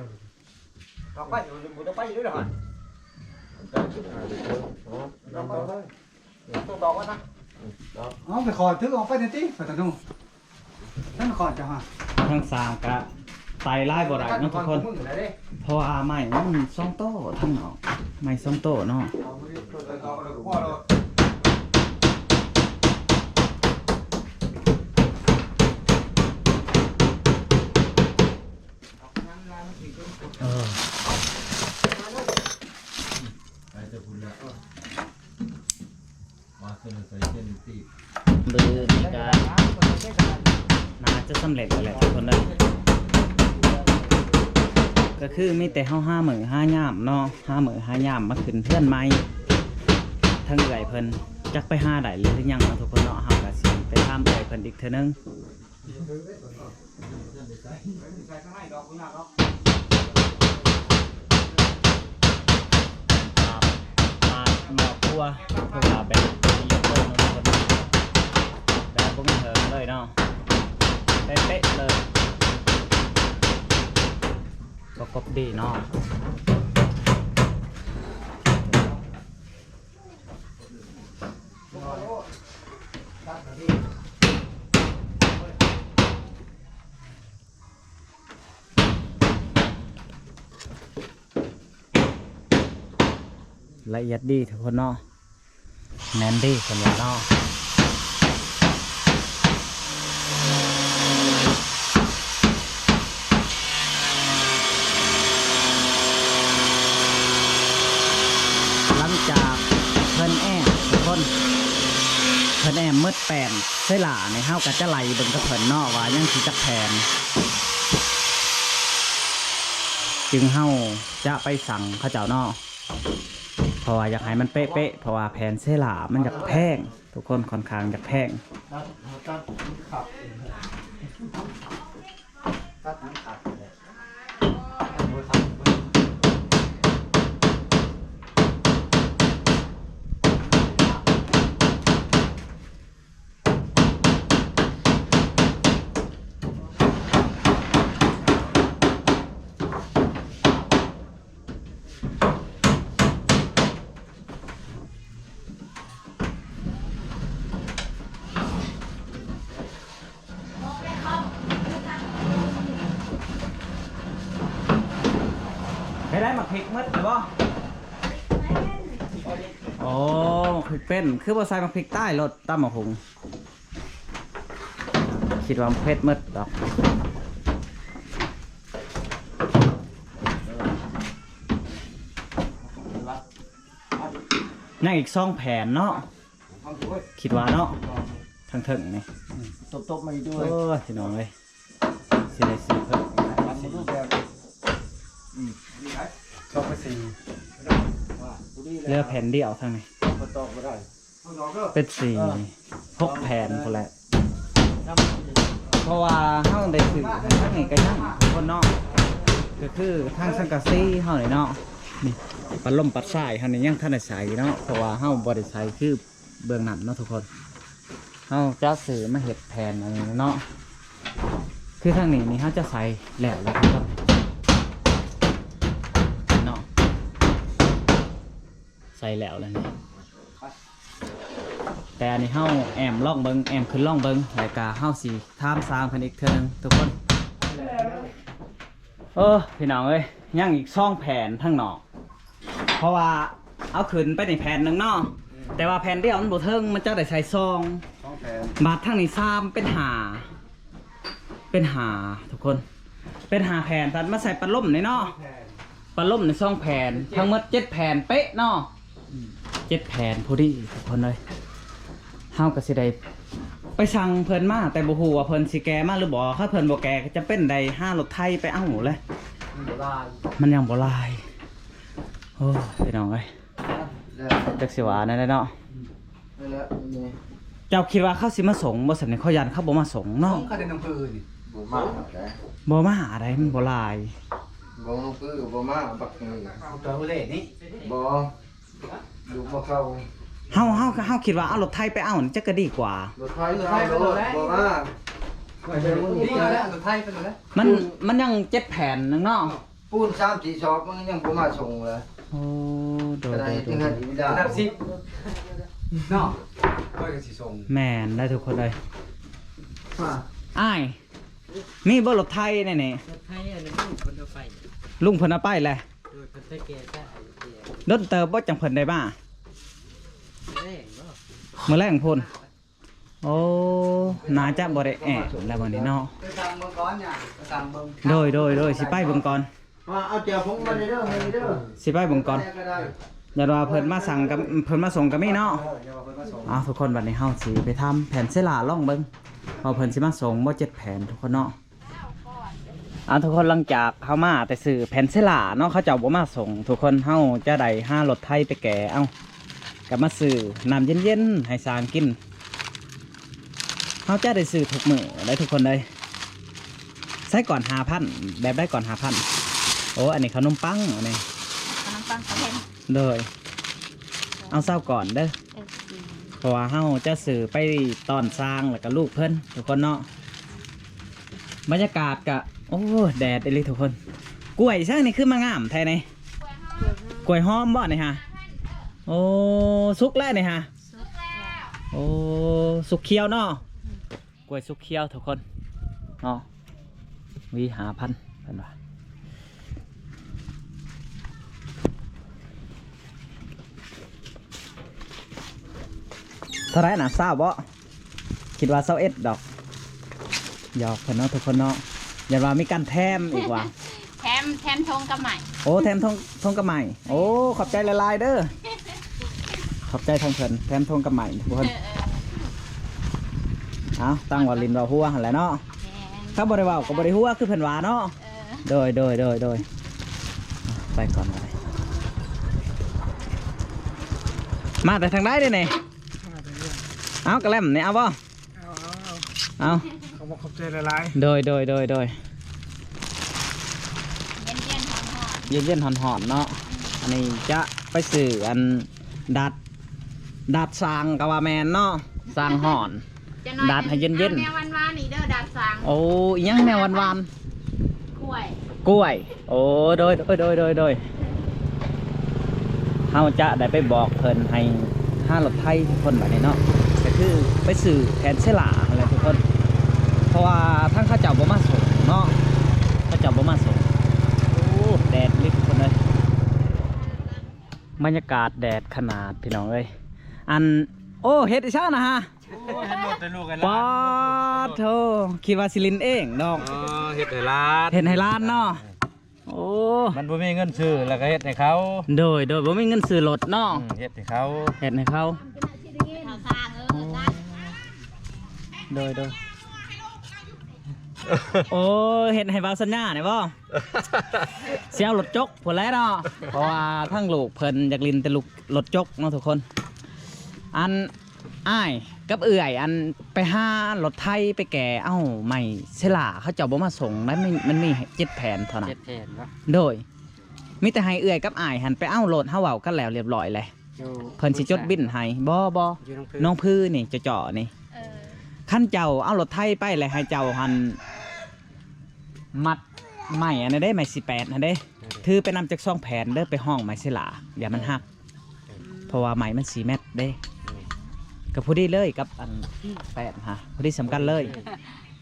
ອອກໄປ ບໍ່ຕ້ອງໄປຢູ່ເດ້ອ ອອກໄປເລີຍ ຕ້ອງຕອກມັນນະ ເອົາໄປຂໍຖືອອກໄປແດ່ຕິ ປະຕະນູ ທ່ານຂໍເຈົ້າຫາ ທາງສ້າງກະໄຕ່ຫຼາຍບໍ່ໄດ້ເນາະທຸກຄົນ ເພາະວ່າໄມ້ມັນສອງໂຕທາງນອກ ໄມ້ສອງໂຕເນາະ ເອີ ໄປແຕ່ພຸ້ນແລ້ວ ມາເຊິ່ງໃສ່ເສັ້ນຕີບ ມື້ນີ້ກະໜ້າຈະສຳເລັດແລ້ວແຫຼະທຸກຄົນເອີຍ ກະຄືມີແຕ່ເຮົາຫາມື້ຫາຍາມເນາະ ຫາມື້ຫາຍາມມາຂຶ້ນເຮືອນໃໝ່ ທາງເອື້ອຍເພິ່ນຈັກໄປຫາໄດ້ຫຼືຍັງເນາະທຸກຄົນເນາະ ເຮົາກະຊິໄປຖາມເອື້ອຍເພິ່ນອີກເທື່ອໜຶ່ງ. ປາດໝໍ້ຄົວ ເພິ່ນວ່າແບບມີເພິ່ນ ແບບບໍ່ມີເຖິງເລີຍເນາະ ເປະໆເລີຍ ປະກົບດີເນາະ. ລະອຽດດີທຸກຄົນເນາະ ແໜ້ນດີເພິ່ນວ່າເນາະ. ຫຼັງຈາກເພິ່ນແອ້ມທຸກຄົນ ເພິ່ນແອ້ມໝົດແປ້ນເຊລານີ້ ເຮົາກະຈະໄລ່ເບິ່ງກັບເພິ່ນເນາະ ວ່າຍັງຊິຈັກແຜ່ນ ຈຶ່ງເຮົາຈະໄປສັ່ງເຂົາເຈົ້າເນາະ ເພາະວ່າຢາກໃຫ້ມັນເປະໆ ເພາະວ່າແຜ່ນເຊລາມັນຢາກແພງ ທຸກຄົນ ຂ້ອນຂ້າງຢາກແພງ ຕັດ ຕັດມັນຂາດ ຕັດມັນຂາດແຫຼະ ບໍ່ທັນເບິ່ງ. ໄດ້ ໄດ້ໝາກພິກໝົດແລ້ວບໍ່? ໂອ້ ໝາກພິກເປັນ ຄືບໍ່ໃສ່ໝາກພິກໃຕ້ລົດຕຳໝາກຫຸງ? ຄິດວ່າເຜັດໝົດດອກ ຍັງອີກສອງແຜ່ນເນາະ ຄິດວ່າເນາະ ທາງເທິງນີ້ ຕົບໆມາອີກດ້ວຍ ໂອ້ຍ ພີ່ນ້ອງເອີຍ ຊິໄດ້ຊື້ເພີ່ມອີກ ເຫຼືອແຜ່ນດຽວທາງນີ້ ເປັນສີ່ຫົກແຜ່ນພຸ້ນແຫຼະ ເພາະວ່າເຮົາໄດ້ຊື້ທາງນີ້ກະຍັງທຸກຄົນເນາະ ກະຄືທາງສັງກະສີເຮົານີ້ເນາະ ນີ້ ປັດລົມປັດຊາຍເຮົານີ້ຍັງທັນໄດ້ໃສ່ເນາະ ເພາະວ່າເຮົາບໍ່ໄດ້ໃສ່ຄືເບື້ອງນັ້ນເນາະທຸກຄົນ ເຮົາຈະຊື້ມາເຮັດແຜ່ນອັນນີ້ເນາະ ຄືທາງນີ້ນີ້ເຮົາຈະໃສ່ແລ້ວແຫຼະທຸກຄົນເນາະ. ໃສ່ແລ້ວແລ້ວນີ້ ແຕ່ອັນນີ້ເຮົາແອ້ມລອງເບິ່ງ ແອ້ມຂຶ້ນລອງເບິ່ງ ແລ້ວກະເຮົາຊິຖາມຊ່າງເພິ່ນອີກເທື່ອໜຶ່ງທຸກຄົນ. ເອີ ພີ່ນ້ອງເອີຍ ຍັງອີກສອງແຜ່ນທາງນອກ ເພາະວ່າເອົາຂຶ້ນໄປນີ້ແຜ່ນໜຶ່ງເນາະ ແຕ່ວ່າແຜ່ນດຽວມັນບໍ່ເຖິງ ມັນຈະໄດ້ໃສ່ສອງ ສອງແຜ່ນ ບາດທາງນີ້ສາມເປັນຫ້າ ເປັນຫ້າທຸກຄົນ ເປັນຫ້າແຜ່ນ ຕັດມາໃສ່ປັດລົມນີ້ເນາະ ແຜ່ນ ປັດລົມນີ້ສອງແຜ່ນ ທັງໝົດເຈັດແຜ່ນເປະເນາະ ອືມ ເຈັດແຜ່ນພໍດີທຸກຄົນເອີຍ ເຮົາກະຊິໄດ້ໄປສັ່ງເພິ່ນມາ ແຕ່ບໍ່ຮູ້ວ່າເພິ່ນຊິແກ່ມາຫຼືບໍ່ ຄັນເພິ່ນບໍ່ແກ່ກະຈຳເປັນໄດ້ຫາລົດໄຖໄປເອົາແຫຼະ ມັນບໍ່ຫຼາຍ ມັນຍັງບໍ່ຫຼາຍ ໂອ້ ພີ່ນ້ອງເອີຍ ແລ້ວ ຈັກຊິວ່າແນວໃດເນາະ ອືມ ນັ້ນແຫຼະ ນີ້ ເຈົ້າຄິດວ່າເຂົາຊິມາສົ່ງບໍ່ຊັ້ນນີ້ ຂ້ອຍຢ້ານເຂົາບໍ່ມາສົ່ງເນາະ ສົ່ງກະໄດ້ນ້ຳເພີນີ້ ບໍ່ມາໄດ໋ ບໍ່ມາໄດ໋ ມັນບໍ່ຫຼາຍ ບໍ່ນ້ຳເພີກະບໍ່ມາ ບັກນີ້ ເຂົາເຈົ້າເລີຍນີ້ ບໍ່ ຢູ່ບໍ່ເຂົ້າ ເຮົາ ເຮົາ ເຮົາຄິດວ່າເອົາລົດໄຖໄປເອົານີ້ຈັກກະດີກວ່າ ລົດໄຖ ລົດໄຖໄປໂລດ ບໍ່ມາ ນີ້ແຫຼະ ລົດໄຖໄປໂລດ ມັນ ມັນຍັງເຈັດແຜ່ນໜຶ່ງເນາະ ປູນສາມສີ່ສອບ ມັນຍັງບໍ່ມາສົ່ງເລີຍ. ໂອ້ ໂດຍ ກໍໄດ້ ໂດຍ ເຮັດເຮືອນອີກແລ້ວ ນັບສິບເນາະ ຂ້ອຍກໍຊິສົ່ງ. ແມ່ນໄດ໋ທຸກຄົນເອີຍ. ອ້າຍ ມີບໍ່ລົດໄຖແນວນີ້? ລົດໄຖອັນນັ້ນລຸງເພິ່ນເອົາໄປ ລຸງເພິ່ນເອົາໄປແຫຼະ. ໂດຍ ເພິ່ນໄປແກ່ຊະ ດົນເຕີບບໍ່ ຈັ່ງເພິ່ນໄດ້ມາ? ມື້ແລງບໍ່? ມື້ແລງພຸ້ນ. ໂອ້ ໜ້າຈະບໍ່ໄດ້ແອບແລ້ວມື້ນີ້ເນາະ. ໄປສັ່ງເບິ່ງກ່ອນຫຍັງ ໄປສັ່ງເບິ່ງ. ໂດຍ ໂດຍ ໂດຍ ຊິໄປເບິ່ງກ່ອນ. ວ່າເອົາແຈ່ວຜົງມາເດີ ເດີ ຊິໄປເບິ່ງກ່ອນ. ແຕ່ກໍໄດ້ ຢ້ານວ່າເພິ່ນມາສັ່ງກັບ ເພິ່ນມາສົ່ງກໍມີເນາະ. ເອີ ຢ່າວ່າເພິ່ນມາສົ່ງ. ເອົາ ທຸກຄົນ ບັດນີ້ເຮົາຊິໄປຖາມແຜ່ນເຊລາລອງເບິ່ງ ວ່າເພິ່ນຊິມາສົ່ງບໍ່ ເຈັດແຜ່ນ ທຸກຄົນເນາະ. ເອົາ ທຸກຄົນ ຫຼັງຈາກເຮົາມາແຕ່ຊື້ແຜ່ນເຊລາເນາະ ເຂົາເຈົ້າບໍ່ມາສົ່ງ ທຸກຄົນ ເຮົາຈະໄດ້ຫາລົດໄຖໄປແກ່ເອົາ ກໍມາຊື້ນ້ຳເຢັນໆໃຫ້ຊ້າງກິນ. ເຮົາຈະໄດ້ຊື້ທຸກມື້ໄດ໋ທຸກຄົນເອີຍ. ໃຊ້ກ່ອນຫ້າພັນ ແບບໃດກ່ອນຫ້າພັນ? ໂອ້ ອັນນີ້ເຂົ້າໜົມປັງ ອັນນີ້ເຂົ້າໜົມປັງ ເຂົ້າເຫັນ. ໂດຍ ເອົາຊາວກ່ອນເດີ ເອີ ເພາະວ່າເຮົາຈະຊື້ໄປຕ້ອນຊ້າງ ແລ້ວກໍລູກເພິ່ນ ທຸກຄົນເນາະ. ບັນຍາກາດກະ ໂອ້ ແດດອີ່ຫຼີທຸກຄົນ. ກ້ວຍຊ້າງນີ້ຄືມາງາມແທ້ນີ້? ກ້ວຍຫອມບໍ່ນີ້ຫາ? ໂອ້ ສຸກແລ້ວນີ້ຫາ? ໂອ້ ສຸກຂຽວເນາະ. ກ້ວຍສຸກຂຽວທຸກຄົນເນາະ. ຫວີຫ້າພັນ ເພິ່ນວ່າ. ເທົ່າໃດນະ? ຊາວບໍ່? ຄິດວ່າຊາວເອັດດອກ. ຫຍອກເພິ່ນເນາະ ທຸກຄົນເນາະ. ຢ້ານວ່າມີການແຖມອີກວ່າ. ແຖມ ແຖມຖົງກັບໄມ້. ໂອ້ ແຖມຖົງ ຖົງກັບໄມ້. ໂອ້ ຂອບໃຈຫຼາຍໆເດີ. ຂອບໃຈທາງເພິ່ນ ແຖມຖົງກັບໄມ້ທຸກຄົນ. ເອີ ເອີ ເອົາ ຕັ້ງວ່າຫຼິ້ນວ່າຫົວຫັ້ນແຫຼະເນາະ. ແມ່ນ ຖ້າບໍ່ໄດ້ເວົ້າກໍບໍ່ໄດ້ຫົວ ຄືເພິ່ນວ່າເນາະ. ເອີ ໂດຍ ໂດຍ ໂດຍ ໂດຍ. ໄປກ່ອນ ມາແຕ່ທາງໃດເດ້ນີ້? ມາແຕ່ເຮືອນ. ເອົາ ກະແລັມນີ້ເອົາບໍ່? ເອົາ ເອົາ ເອົາ ເອົາ ຂອບໃຈຫຼາຍໆ. ໂດຍ ໂດຍ ໂດຍ ໂດຍ. ເຢັນໆ ຮ້ອນໆ ເຢັນໆ ຮ້ອນໆ ເນາະ. ອັນນີ້ຈະໄປຊື້ອັນ ດາດ ດາດຊ້າງກໍວ່າແມ່ນເນາະ ຊ້າງຮ້ອນ. ຈັກໜ້ອຍ ດາດໃຫ້ເຢັນໆ ແນວຫວານໆ ນີ້ເດີ ດາດຊ້າງ. ໂອ້ ອີຫຍັງແນວຫວານໆ? ກ້ວຍ ກ້ວຍ. ໂອ້ ໂດຍ ໂດຍ ໂດຍ ໂດຍ ໂດຍ. ເຮົາຈະໄດ້ໄປບອກເພິ່ນໃຫ້ຫາລົດໄຖທຸກຄົນບັດນີ້ເນາະ ກໍຄືໄປຊື້ແຜ່ນເຊລາຫັ້ນແຫຼະທຸກຄົນ ເພາະວ່າທາງເຂົາເຈົ້າບໍ່ມາສົ່ງເນາະ ເຂົາເຈົ້າບໍ່ມາສົ່ງ. ໂອ້ ແດດອີ່ຫຼີທຸກຄົນເອີຍ. ບັນຍາກາດແດດຂະໜາດພີ່ນ້ອງເອີຍ. ອັນ ໂອ້ ເຮັດອີ່ຫຍັງນະຫະ? ໂອ້ຍ ເຮັດລົດໃຫ້ລູກໃຫ້ຫຼານ. ປາດໂທ ຄິດວ່າຊິຫຼິ້ນເອງດອກ. ອໍ ເຮັດໃຫ້ຫຼານ ເຮັດໃຫ້ຫຼານເນາະ. ໂອ້ ມັນບໍ່ມີເງິນຊື້ ແລ້ວກໍເຮັດໃຫ້ເຂົາ. ໂດຍ ໂດຍ ບໍ່ມີເງິນຊື້ລົດເນາະ. ອືມ ເຮັດໃຫ້ເຂົາ ເຮັດໃຫ້ເຂົາ. ໂດຍ ໂດຍ ໂອ້ ເຮັດໃຫ້ບ່າວສັນຍານີ້ບໍ່? ຊິເອົາລົດຈົກພຸ້ນແຫຼະເນາະ ເພາະວ່າທາງລູກເພິ່ນຢາກຫຼິ້ນແຕ່ລົດ ລົດຈົກເນາະທຸກຄົນ. ອັນ ອ້າຍກັບເອື້ອຍ ອັນ ໄປຫາລົດໄຖໄປແກ່ເອົາໄມ້ເຊລາ ເຂົາເຈົ້າບໍ່ມາສົ່ງໄດ໋. ມັນ ມັນມີເຈັດແຜ່ນເທົ່ານັ້ນ. ເຈັດແຜ່ນບໍ່? ໂດຍ ມີແຕ່ໃຫ້ເອື້ອຍກັບອ້າຍຫັ້ນໄປເອົາໂລດ ເຮົາເວົ້າກັນແລ້ວລຽບລ້ອຍແຫຼະ. ເພິ່ນຊິຈົດບິນໃຫ້. ບໍ່ ບໍ່ ຢູ່ໜອງຜື ໜອງຜືນີ້ ເຈາະໆນີ້. ເອີ ຄັນເຈົ້າເອົາລົດໄຖໄປແລ້ວ ໃຫ້ເຈົ້າຫັ້ນມັດໄມ້ອັນນັ້ນເດ້ ໄມ້ສີ່ແປດຫັ້ນເດ້ ເອີ ຖືໄປນຳຈັກສອງແຜ່ນເດີ ໄປຫ້ອງໄມ້ເຊລາ ຢ່າມັນຫັກ. ເອີ ເພາະວ່າໄມ້ມັນສີ່ແມັດເດ້. ເອີ ກໍພໍດີເລີຍກັບອັນແປດຫາ ພໍດີສ່ຳກັນເລີຍ. ເອີ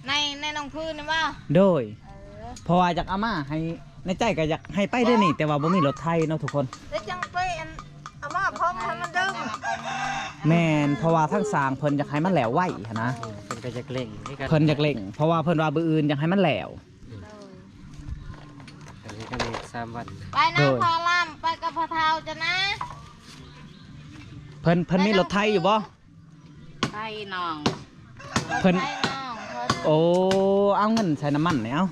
ໃນ ໃນໜອງຜືນີ້ບໍ່? ໂດຍ. ເອີ ເພາະວ່າຢາກເອົາມາໃຫ້ ໃນໃຈກໍຢາກໃຫ້ໄປດຽວນີ້ ແຕ່ວ່າບໍ່ມີລົດໄຖເນາະທຸກຄົນ. ແລ້ວຈັ່ງໄປອັນ ເອົາມາພ້ອມໃຫ້ມັນເດີ. ແມ່ນ ເພາະວ່າທາງຊ່າງເພິ່ນຢາກໃຫ້ມັນແລ້ວໄວຫັ້ນນະ. ເພິ່ນກໍຢາກເລັ່ງຄືກັນ ເພິ່ນຢາກເລັ່ງ ເພາະວ່າເພິ່ນວ່າມື້ອື່ນຢາກໃຫ້ມັນແລ້ວ. ໂດຍ ອັນນີ້ກໍມີສາມວັນ. ໄປນະ ໂດຍ ພໍ່ລຳ ໄປກັບພໍ່ເຖົ້າເຈົ້ານະ. ເພິ່ນ ເພິ່ນມີລົດໄຖຢູ່ບໍ່? ໄປນ້ອງ ເພິ່ນ ໄປນ້ອງເພິ່ນ. ໂອ້ ເອົາເງິນໃສ່ນ້ຳມັນນີ້ ເອົາ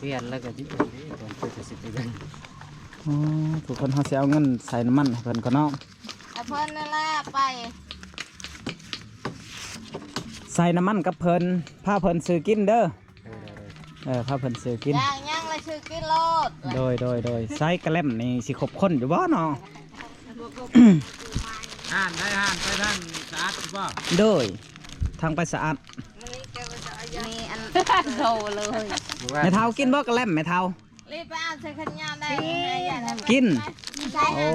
ປ່ຽນແລ້ວກໍຊິໄປເດ້ ກ່ອນເພິ່ນຈະຊິໄປເບິ່ງ. ໂອ້ ທຸກຄົນ ເຮົາຊິເອົາເງິນໃສ່ນ້ຳມັນໃຫ້ເພິ່ນກ່ອນເນາະ. ໃຫ້ເພິ່ນນັ້ນແຫຼະໄປ ໃສ່ນ້ຳມັນກັບເພິ່ນ ພາເພິ່ນຊື້ກິນເດີ. ເອີ ເອີ ພາເພິ່ນຊື້ກິນ ຢ່າງຫຍັງລະຊື້ກິນໂລດ. ໂດຍ ໂດຍ ໂດຍ. ໃຊ້ກະແລັມນີ້ຊິຄົບຄົນຢູ່ບໍ່ເນາະ? ຮ້ານໃດ ຮ້ານໄປທາງສະອາດບໍ່? ໂດຍ ທາງໄປສະອາດ. ມີອັນໂດເລີຍ. ແມ່ເຖົ້າກິນບໍ່ກະແລັມ ແມ່ເຖົ້າ? ລີບໄປເອົາໃສ່ຂັນຍາໄດ້ ກິນ ໂອ້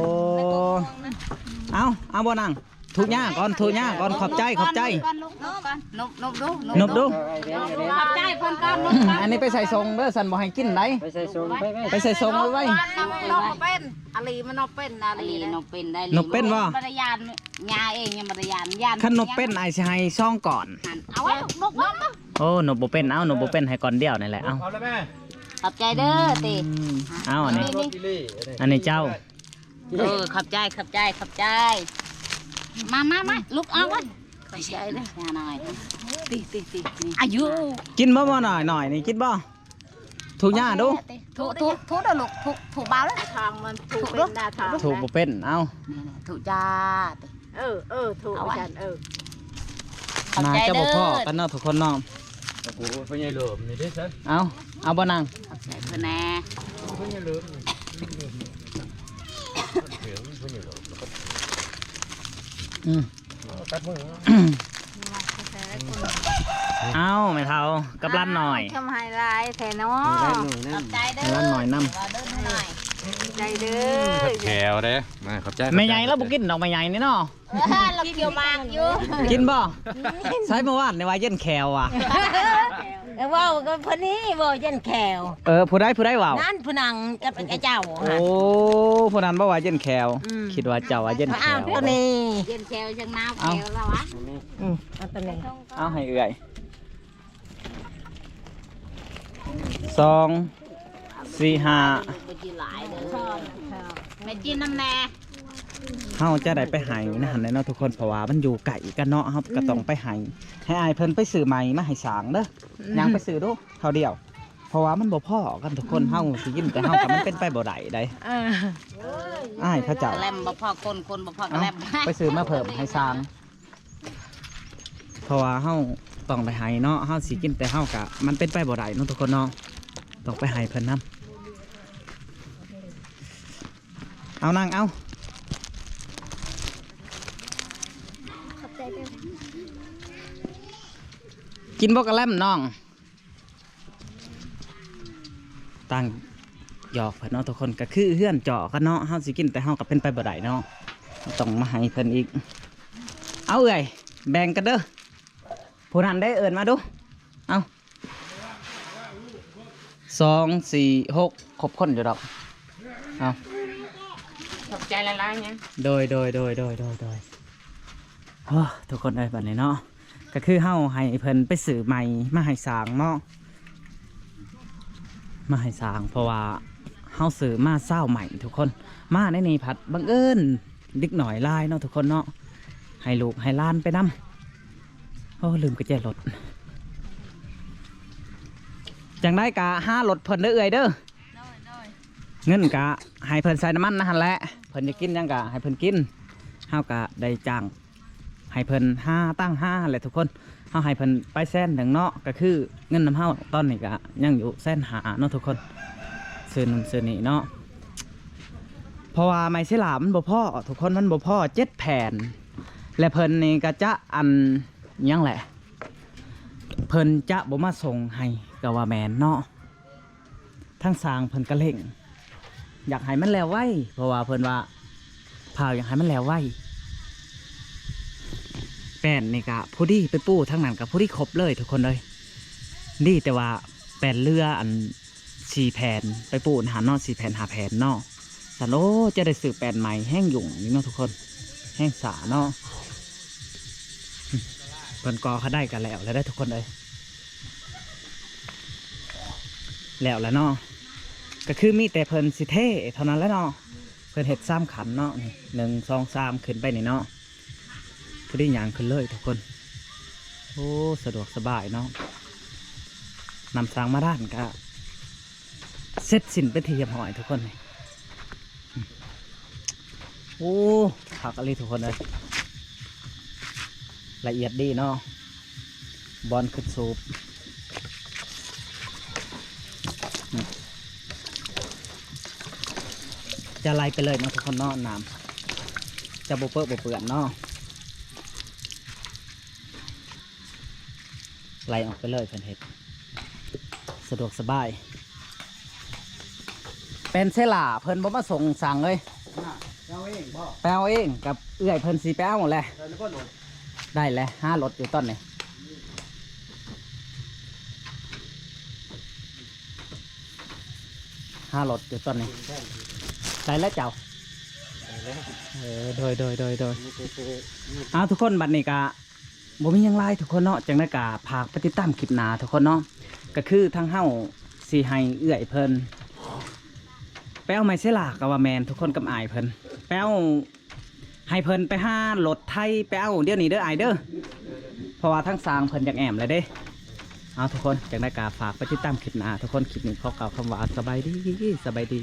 ເອົາ ເອົາບໍ່ນາງ ທຸກຍາກ່ອນ ທຸກຍາກ່ອນ ຂອບໃຈ ຂອບໃຈ ນົບ ນົບ ດູ ນົບ ດູ ຂອບໃຈເພິ່ນກ່ອນ ນົບກ່ອນ ອັນນີ້ໄປໃສ່ຊົງເດີ ສັນບໍ່ໃຫ້ກິນໄດ໋ ໄປໃສ່ຊົງ ໄປ ໄປ ໄປໃສ່ຊົງໄວ້ ນົບ ນົບເປັນ ອາລີມັນນົບເປັນ ອາລີ ອາລີ ເດ້ ນົບເປັນໄດ໋ ນົບເປັນບໍ່ ບໍ່ໄດ້ຢ້ານ ຍາເອງຍັງບໍ່ໄດ້ຢ້ານ ຢ້ານ ຄັນນົບເປັນ ອ້າຍຊິໃຫ້ສອງກ່ອນ ຫັ້ນ ເອົາໄວ້ລູກ ນົບ ນົບ ໂອ້ ນົບບໍ່ເປັນ ເອົາ ນົບບໍ່ເປັນ ໃຫ້ກ່ອນດຽວນີ້ແຫຼະ ເອົາ ເອົາລະແມ່ ຂອບໃຈເດີຕິ ອືມ ເອົາ ອັນນີ້ ນີ້ ນີ້ ອັນນີ້ເຈົ້າ ເອີ ຂອບໃຈ ຂອບໃຈ ຂອບໃຈ ມາ ມາ ມາ ລຸກ ເອົາໄວ້ ຂອບໃຈເດີ ຍານ້ອຍ ຕິ ຕິ ຕິ ນີ້ ອາຍຸ ກິນບໍ່ ບໍ່ ນ້ອຍໆ ນີ້ ກິນບໍ່? ຖືຍາດູ ຖື ຖື ຖືເດີລູກ ຖື ຖືເບົາເດີ ທາງມັນຖືເປັນນະ ທາງ ຖືບໍ່ເປັນ ເອົາ ນີ້ໆ ຖືຈ້າ ເອີ ເອີ ຖື ເອົາໄວ້ ວ່າຊັ້ນ ເອີ ໜ້າຈະບໍ່ພໍ້ກັນເນາະທຸກຄົນເນາະ ໂອ້ໂຫ ພໍ່ໃຫຍ່ເລີມນີ້ເດ້ຊະ ເອົາ ເອົາບໍ່ນາງ ຂອບໃຈເພິ່ນແດ່ ພໍ່ໃຫຍ່ເລີມ ອືມ ຕັດມື ເອົ້າ ແມ່ເຖົ້າກັບຫຼານນ້ອຍ ຄຳໃຫ້ຫຼາຍແທ້ເນາະ ຂອບໃຈເດີ ຫຼານນ້ອຍນຳ ຂອບໃຈເດີ ແຂວເດ້ ມາ ຂອບໃຈ ແມ່ໃຫຍ່ລາວບໍ່ກິນດອກ ແມ່ໃຫຍ່ນີ້ເນາະ ລາວກ່ຽວໝາກຢູ່ ກິນບໍ່ ໃສເມື່ອວານນີ້ວ່າເຢັນແຂວວ່າ ເອີ ເວົ້າກັບເພິ່ນນີ້ບໍ່ ເຢັນແຂວ ເອີ ຜູ້ໃດ ຜູ້ໃດເວົ້າ ນັ້ນຜູ້ນັ້ນກັບເຈົ້າ ໂອ້ ຜູ້ນັ້ນເວົ້າວ່າເຢັນແຂວ ອືມ ຄິດວ່າເຈົ້າວ່າເຢັນແຂວ ເອົາໂຕນີ້ ເຢັນແຂວຈັ່ງໜາວແຂວລະວະ ອືມ ເອົາໂຕນີ້ ເອົາໃຫ້ເອື້ອຍ ສອງ ສີ່ ຫ້າ ແມ່ຈິນນຳແດ່ ເຮົາຈະໄດ້ໄປໃຫ້ນະຫັ້ນແຫຼະເນາະທຸກຄົນ ເພາະວ່າມັນຢູ່ໃກ້ກັນເນາະ ເຮົາກໍຕ້ອງໄປໃຫ້ ໃຫ້ອ້າຍເພິ່ນໄປຊື້ໃໝ່ມາໃຫ້ສ້າງເດີ ຍ່າງໄປຊື້ດູ ເທົ່າດຽວ ເພາະວ່າມັນບໍ່ພໍກັນທຸກຄົນ ເຮົາຊິກິນແຕ່ເຮົາກໍມັນເປັນໄປບໍ່ໄດ້ໃດ ເອີ ອ້າຍເຂົາເຈົ້າ ແລັມບໍ່ພໍຄົນ ຄົນບໍ່ພໍກໍແລັມ ໄປຊື້ມາເພີ່ມໃຫ້ສ້າງ ເພາະວ່າເຮົາຕ້ອງໄດ້ໃຫ້ເນາະ ເຮົາຊິກິນແຕ່ເຮົາກະ ມັນເປັນໄປບໍ່ໄດ້ເນາະທຸກຄົນເນາະ ຕ້ອງໄປໃຫ້ເພິ່ນນຳ ເອົານາງເອົາ ຂອບໃຈເດີ ກິນບໍ່ກະແລັມນ້ອງ? ຕັ້ງຫຍອກເພິ່ນເນາະທຸກຄົນ ກໍຄືເຮືອນເຈາະກັນເນາະ ເຮົາຊິກິນແຕ່ເຮົາກໍເປັນໄປບໍ່ໄດ້ເນາະ ຕ້ອງມາໃຫ້ເພິ່ນອີກ ເອົາເອື້ອຍ ແບ່ງກັນເດີ ຜູ້ນັ້ນເດ້ ເອີ້ນມາດູ ເອົາ ສອງ ສີ່ ຫົກ ຄົບຄົນຢູ່ດອກ ເອົາ ຂອບໃຈຫຼາຍໆ ຫຍັງ ໂດຍ ໂດຍ ໂດຍ ໂອ້ ທຸກຄົນເອີຍ ບັດນີ້ເນາະ ກໍຄືເຮົາໃຫ້ເພິ່ນໄປຊື້ໃໝ່ມາໃຫ້ສ້າງເນາະ ມາໃຫ້ສ້າງ ເພາະວ່າເຮົາຊື້ມາຊາວໃໝ່ທຸກຄົນ ມາໃນນີ້ພັດບັງເອີນເດັກນ້ອຍຫຼາຍເນາະທຸກຄົນເນາະ ໃຫ້ລູກໃຫ້ຫຼານໄປນຳ ໂອ້ ລືມກຸນແຈລົດ ຈັ່ງໃດກະຫາລົດເພິ່ນເດີເອື້ອຍເດີ ໂດຍ ໂດຍ ເງິນກະໃຫ້ເພິ່ນໃສ່ນ້ຳມັນນະຫັ້ນແຫຼະ ເພິ່ນຢາກກິນຫຍັງກະໃຫ້ເພິ່ນກິນ ເຮົາກະໄດ້ຈ້າງ ໃຫ້ເພິ່ນຫາຕັ້ງຫາແຫຼະທຸກຄົນ ເຮົາໃຫ້ເພິ່ນໄປແສນໜຶ່ງເນາະ ກໍຄືເງິນນຳເຮົາຕອນນີ້ກໍຍັງຢູ່ແສນຫ້າເນາະທຸກຄົນ ຊື້ນັ້ນຊື້ນີ້ເນາະ ເພາະວ່າໄມ້ເຊລາມັນບໍ່ພໍທຸກຄົນ ມັນບໍ່ພໍເຈັດແຜ່ນ ແລະເພິ່ນນີ້ກໍຈະ ອັນ ຫຍັງແຫຼະ ເພິ່ນຈະບໍ່ມາສົ່ງໃຫ້ ກໍວ່າແມ່ນເນາະ. ທາງຊ່າງເພິ່ນກະເລັ່ງ ຢາກໃຫ້ມັນແລ້ວໄວ ເພາະວ່າເພິ່ນວ່າ ພາວຢາກໃຫ້ມັນແລ້ວໄວ ແປ້ນນີ້ກະພໍດີ ໄປປູທາງນັ້ນກະພໍດີຄົບເລີຍທຸກຄົນເອີຍ ດີແຕ່ວ່າແປ້ນເຫຼືອອັນສີ່ແຜ່ນ ໄປປູນະຫັ້ນເນາະ ສີ່ແຜ່ນຫ້າແຜ່ນເນາະ ຊັ້ນ ໂອ້ ຈະໄດ້ຊື້ແປ້ນໃໝ່ ແຮງຫຍຸ້ງອີກເນາະທຸກຄົນ ແຮງຊ້າເນາະ ເພິ່ນກໍເຂົາໄດ້ກະແລ້ວແລ້ວເດີທຸກຄົນເອີຍ. ແລ້ວລະເນາະ ກໍຄືມີແຕ່ເພິ່ນຊິເທເທົ່ານັ້ນແຫຼະເນາະ ເພິ່ນເຮັດສາມຂັ້ນເນາະ ນີ້ ໜຶ່ງ ສອງ ສາມ ຂຶ້ນໄປນີ້ເນາະ ພໍດີຍ່າງຂຶ້ນເລີຍທຸກຄົນ ໂອ້ ສະດວກສະບາຍເນາະ ນຳສ້າງມາດ້ານກະເສັດສິ້ນເປັນທີ່ຮຽບຮ້ອຍທຸກຄົນ ນີ້. ໂອ້ ຄັກອີ່ຫຼີທຸກຄົນເອີຍ ລະອຽດດີເນາະ ບ່ອນຂຶ້ນສູບ ຈະໄຫຼໄປເລີຍເນາະທຸກຄົນເນາະ ນ້ຳຈະບໍ່ເປິະບໍ່ເປື້ອນເນາະ. ໄຫຼອອກໄປເລີຍ ເພິ່ນເຮັດສະດວກສະບາຍ ເປັນເຊລາເພິ່ນບໍ່ມາສົ່ງ ຊ່າງເອີຍ. ເອົາເອງບໍ່? ໄປເອົາເອງ ກັບເອື້ອຍເພິ່ນຊິໄປເອົາແຫຼະ. ໄດ້ແລ້ວບໍ່ລົດ? ໄດ້ແລ້ວ ຫາລົດຢູ່ຕອນນີ້ ຫາລົດຢູ່ຕອນນີ້. ໄດ້ແລ້ວເຈົ້າ? ໄດ້ແລ້ວ. ເອີ ໂດຍ ໂດຍ ໂດຍ ໂດຍ. ມີແຕ່ ເອົາ ທຸກຄົນ ບັດນີ້ກະ ບໍ່ມີຫຍັງຫຼາຍທຸກຄົນເນາະ, ຈັ່ງໃດກະຝາກໄປຕິດຕາມຄລິບໜ້າທຸກຄົນເນາະ. ກະຄືທາງເຮົາຊິໃຫ້ເອື້ອຍເພິ່ນໄປເອົາໄມ້ເຊລາ ກະວ່າແມ່ນທຸກຄົນ ກັບອ້າຍເພິ່ນ ໄປເອົາ ໃຫ້ເພິ່ນໄປຫາລົດໄຖໄປເອົາດຽວນີ້ເດີອ້າຍເດີ, ເພາະວ່າທາງຊ່າງເພິ່ນຢາກແອ້ມແລ້ວເດ້. ເອົາ ທຸກຄົນ ຈັ່ງໃດກະຝາກໄປຕິດຕາມຄລິບໜ້າທຸກຄົນ. ຄລິບນີ້ຂໍກ່າວຄຳວ່າສະບາຍດີ ສະບາຍດີ.